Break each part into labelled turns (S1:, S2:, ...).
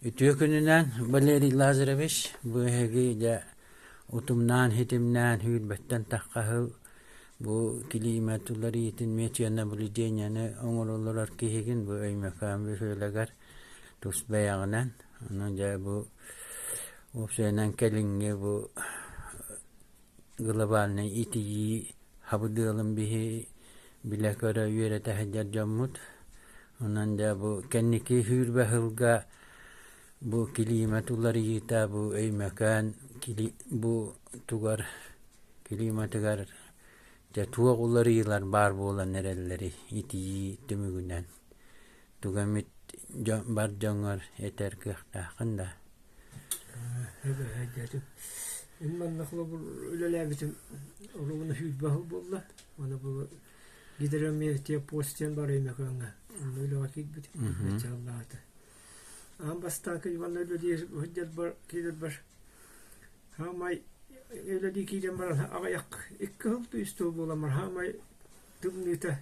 S1: Үтүө күнүнэн, Валерий Лазаревич, бу эһиги дьэ утумнаан-ситимнээн сүүрбэттэн тахха сыл бу килиимэт уларыйыытын метеонаблюдениены оҥоро олорор киһигин бу Өймөкөөн бөһүөлэгэр тус бэйэҕинэн. Онон дьэ бу уопсайынан кэлиҥҥи бу глобальнай итийии хабыдыалын биһи билэ-көрө үөрэтэ сылдьар дьоммут. Онон дьэ бу кэнники сүүрбэ сылга бу килиимэт уларыйыыта бу Өймөкөөн бу тугар климатыгар дьэ туох уларыйыылар баар буолан эрэллэрий итийии түмүгүнэн тугу эмит бар дьоҥҥор этэр кыахтааххын да
S2: Эбэһээйдээтим. Мин манна холобур үлэлээбитим оруобуна 20 сыл буолла. Аны бу гидрометеопост диэн бар Өймөкөөҥҥө. Онно үлэҕэ киирбитим. Началлаата. Аан бастаан манна үлэлии сылдьарбар киирэрбэр хаамай үлэлии киирэн баран аҕыйах икки сыл үс сыл буолан баран хаамай тымныыта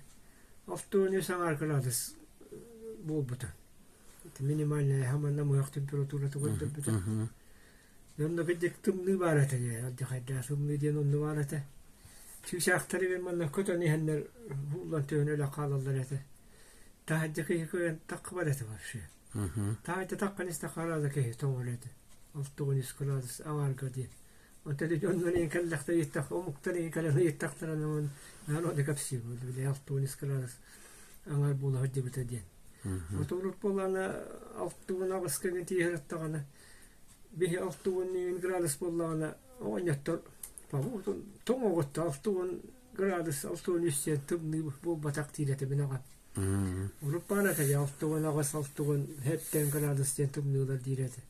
S2: 63 аҥаар кыраадыс буолбута. Минимальная хаманна муһах температурата көрдөрбүтэ. Онно кырдьык тымныы баар этэ алдьархайдаах тымныы диэн онно баар этэ. Чыычаахтары мен манна көтөн иһэннэр ууллан түһэн өлө хаалаллар этэ. Таһырдьа киһи көрөн таххыбат этэ вообще. Таһырдьа таххан истэххэ араада киһи тоҥор этэ. 69 градус аҥаарга диэн. Онтон дьоннор иһин кэллэхтэр ыйыттах омуктар иһин кэлэн ыйыттахтарына уон народу кэпсиибит били 69 градус аҥаар буола сылдьыбыта диэн. Отурут буоллаҕына 68 кэлин тиийэ сырыттаҕына биһи 69 градус буоллаҕына оҕонньоттор тоҥ оҕотто 60 градус 63 диэн тымныы буолбатах диир этэ мин аҕам. Урут баар этэ 68 67 градус диэн тымныылар диир этэ.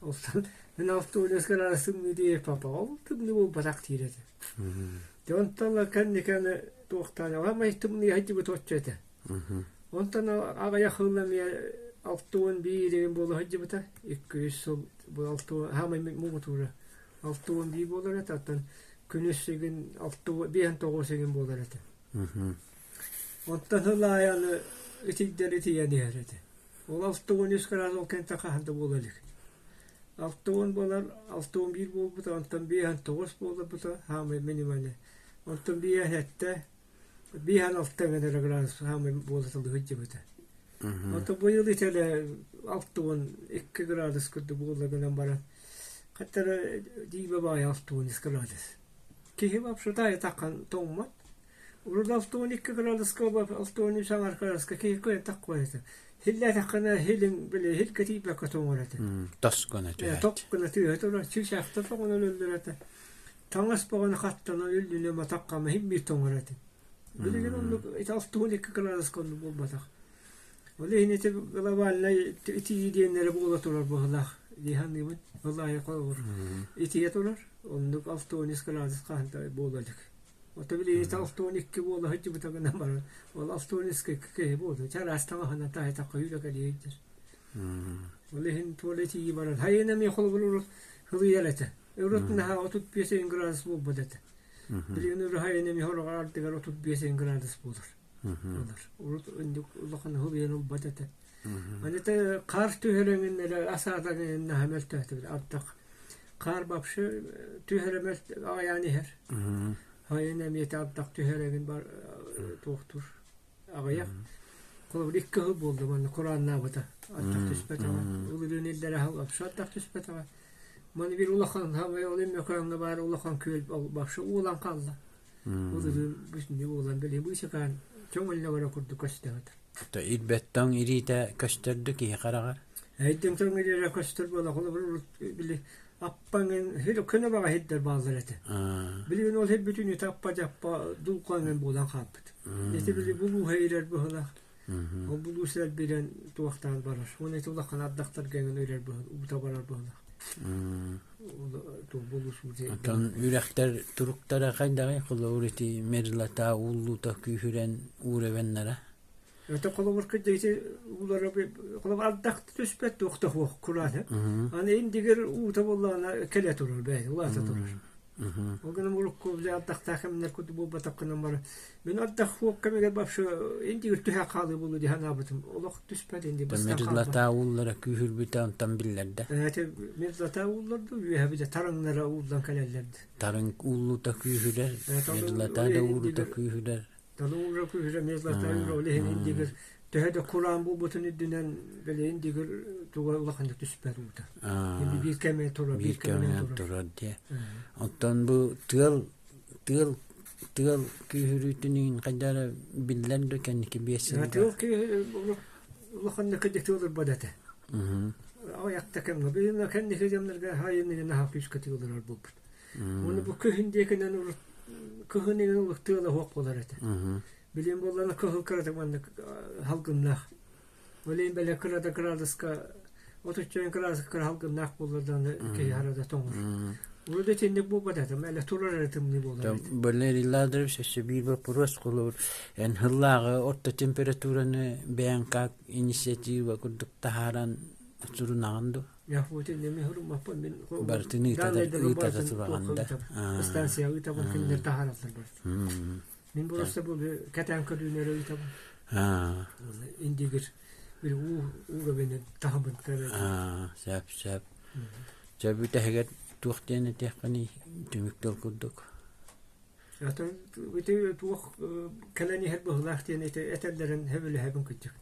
S2: Онтон мин 63 градус тымныы диир папа ол тымныы буолбатах диир этэ. Дьэ онтон кэнники аны туохтаан аҕам тымныы сылдьыбыт оччо этэ. Онтон аҕыйах сыл эмиэ 61 деген буола сылдьыбыта. 200 сыл бу алта хаамай муҥутуура 61 буолар этэ, оттон күнүс игин 59 игин буолар этэ. Онтон сыл аайы аны итийдэр итийэн иһэр этэ. Ол 63 градус ол кэнтэ хаһан да буола илик. 60 буолар, 61 буолбута, онтон 59 буолбута, хаамай минимальный. Онтон 57 5-6 эрэ градус саамай буола сылдьыбыта. Ото быйыл итэлэ 62 градус курдук буолла гынан баран, хаттара дьиибэ баайа 63 градус. Киһи вообще таайатаххан тоҥмот. Урут 62 градуска 63 аҥар градуска киһи кыайан таххыбат этэ. Хиллээтэххинэ хилин били хилгэ тиийбэккэ тоҥор этэ.
S1: Тос гына түһээт.
S2: Топ гына түһэ турар. Чыычаахтар тоҥон өлөллөр этэ. Таҥас бөҕөнү хаттана үллүнэ матаххама иһин биир тоҥор этим. Билигин оннук ити 62 кыраадыска оннук буолбатах. Ол иһин ити глобальнай итии диэннэрэ буола турар быһыылаах дии саныыбын. Ол аайы холобур итийэ турар. Оннук 63 кыраадыс хаһан да буола илик. Ото билигин ити 62 буола сылдьыбыта гынан баран, ол 63 киһи буолду. Чараас таҥаһынан таһыйтахха үүрэ кэлиэйдэр. Ол иһин туола итии баран, хайын эмиэ холобур урут сылыйар этэ. Урут наһаа 35 эҥин градус буолбат этэ. Билигин ураһайын эмиэ сороҕор ардыгар 35 эҥин градус буолар. Буолар. Урут инник улахан сылыйан ылбат этэ. Аны те хаар түһэр эҥин эрэ асаатан эҥин наһаа мөлтөөтүбүт. Ардах хаар вообще түһэрэ аҕыйаан иһэр. Хайын эмиэ ардах түһэр эҥин бар туохтуур. Аҕыйах. Холобур, икки сыл буолла манна курааннаабыта. Ардах түспэтэҕэ. Былырыын иллэрэ сыл вообще ардах түспэтэҕэ. Маны биир улахан хаамай ол Өймөкөөҥҥө баар улахан күөл вообще уулан хаалла. Былырыын бүтүннүү уулан били быысакаан чөҥүллэ курдук көстөөтө.
S1: Ирбэт тоҥ ириитэ көстөрдө киһи хараҕар.
S2: Эйдин тоҥ ириэрэ көстөр буола холобур урут били аппаҥын көнө баҕа сирдэр бааллар этэ. Билигин ол сир бүтүннүүтэ аппа-дьаппа дулҕаҥын буолан хаалбыт. Ити били булууһа ирэр быһыылаах. Ол булуус ирэн туохтаан барар. Уонна ити улахан ардахтарга эҥин ирэр быһыылаах, уута барар быһыылаах.
S1: Оттон үрэхтэр туруктара хайдаҕый? Холобур ити мерзлота ууллуута күүһүрэн уурэбэннара.
S2: Это холобур ити уулара холобур ардах түспэт туох да суох кураан. Аны индигир уута буоллаҕына кэлэ турар бэйэ улаата турар. Ол гынан урукку били ардахтаах кэмнэр курдук буолбатах гынан баран мин ардах хуок кэмигэр вообще индигир түһэ хаалыы буолуо дии санаабытым. Олох түспэт инди бастан хаалбат.
S1: Мерзлота ууллара күүһүрбүтэ онтон биллэрдэ.
S2: Эти мерзлота уулларда үөһэ бile тарыҥнара ууллан кэлэллэрди.
S1: Тарыҥ ууллута күүһүрэр, мерзлота да уурута күүһүрэр.
S2: Талын уура күүһүрэр, мерзлота уура ол иһин индигир төһө да кураан буолбутун үрдүнэн били индигир туга улаханнык түспэт уута. Инди биир кэмэ турар,
S1: биир кэминэн турар диye. Оттон бу тыал тыал тыал күүһүрүүтүн хайда эрэ биллэр да кэнники биэс сылга.
S2: Тыал улаханнык кырдьык тыалырбат этэ. Аҕыйахта кэмҥэ билин кэнники дьоннорго хайын наһаа күүскэ тыалырар буолбут. Уонна бу күһүн диэкинэн урут кыһын иһин улук тыала суох буолар этэ. Билин буоллаҕына кыһыл кыратык маннык салгыннаах. Ол иһин бэлэ кырата кыраадыска 30 кыраадыска кыра салгыннаах буоллар даҕаны киһи харата тоҥор. Урут итинник буолбат этэ, эле турар эрэ тымныы буолар этэ.
S1: Валерий Лазаревич өссө биир боппуруос холобур эн сыллааҕы орто температураны бэйэҥ как инициатива курдук таһааран сурунаҕын дуо?
S2: Яхутин эми хуруммаппын мин
S1: Барытын ыытата тураҕын да.
S2: Станция ыытабын кинилэр таһаараллар барыта. Мин просто бу кэтээн көрүүнэрэ ыытабын. Индигир bir уу уровень таһымын көрөбүн.
S1: Сөп сөп. Дьэ бүтэһигэр туох диэн этиэххиний түмүк тыл курдук.
S2: Атын ити туох кэлэн иһэр быһыылаах диэн ити этэллэрин сөбүлэһэбин кырдьык.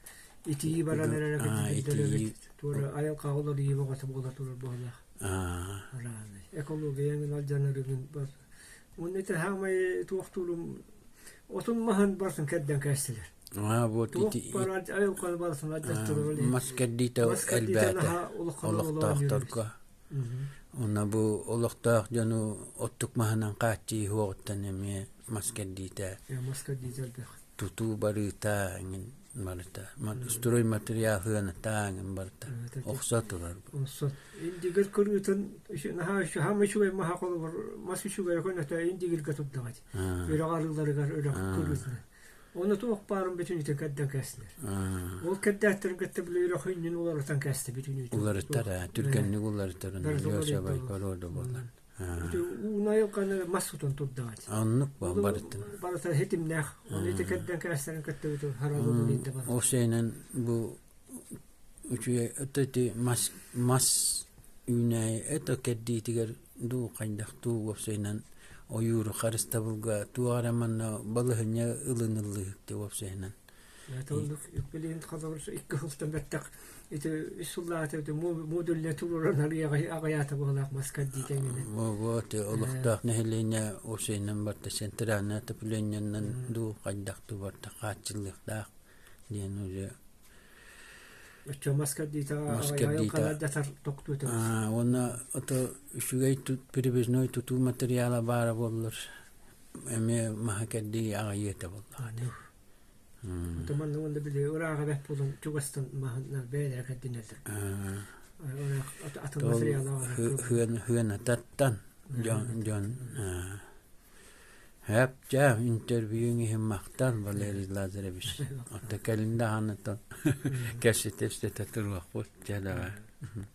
S2: Итии баран эрэрэ кырдьык туора айылҕаҕа уларыйыы бөҕөтө буола турар быһыылаах. Араанай. Экология алдьанарыгын бар. Уонна ити хаамай туохтуурум отун маһын барытын кэрдэн кээстилэр.
S1: Аа вот
S2: Туох
S1: ити
S2: бар айылҕаны барытын алдьаттылар.
S1: Мас кэрдиитэ
S2: Мас кэрдиитэ
S1: элбээтэ
S2: наһаа улахан
S1: олохтоохторго. Уонна бу олохтоох дьону оттук маһынан хааччыйыы суоҕуттан эмиэ мас кэрдиитэ
S2: Мас кэрдиитэ элбэх.
S1: Тутуу барыыта эҥин барыта стройматериал сыаната эҥин барыта охсо турар.
S2: Охсо. Индигир кырыытын наһаа хаама үчүгэй маһа холобур мас үчүгэй көнөтө индигиргэ турдаҕа Үрэх арыыларыгар үрэх кырыытынан. Оны туох баарын бүтүнүтүн кэрдэн кээстилэр. Ол кэрдээттэрин кытта били үрэх үннүн уларытан кээстэ бүтүнүтүн.
S1: Уларыттар ээ, түргэнник уларыттар Леша Байкорода буолан.
S2: Уунайылганы мас сутун турдаҕа.
S1: Оннук ба барытын.
S2: Барыта хитимнээх. Оны ити кэрдэн кээстэрин кытта бүтүн харалы билинде бар.
S1: Ол сeenэн бу үчүгэй ити мас мас үүнээйи это кэрдиитигэр дуу хайдах дуу уопсайынан ойууру харыстабылга туох эрэ манна балаһыанньа ылыныллыыһык уопсайынан
S2: Оннук билигин холобур икки сылтан бэттэх ити үс сыллааҕыта ити модульнай туруоран аҕыйаата быһыылаах мас кэрдиитэ эҥинэ.
S1: Вот олохтоох нэһилиэнньэ уопсайынан барда центральное отоплениенан дуу хайдах дуу барда хааччыллыахтаах диэн уже
S2: Оччо мас кэрдиитэ айылҕалар тохтуу
S1: Уонна ото үчүгэй привязной тутуу материала баара буоллар эмиэ маһа кэрдии аҕыйыа этэ буоллаҕа.
S2: Манна уонна били ырааҕа бэрт буолан чугастан маһыннар бэйэлэрэ кэрдинэллэр. Атын материаллаах
S1: Хыанататтан дьон дьон Һээп дьэ интервьюҥ иһин махтал Валерий Лазаревич. Оттон кэлин даҕаны кэпсэтэ-ипсэтэ туруохпут дьэ давай.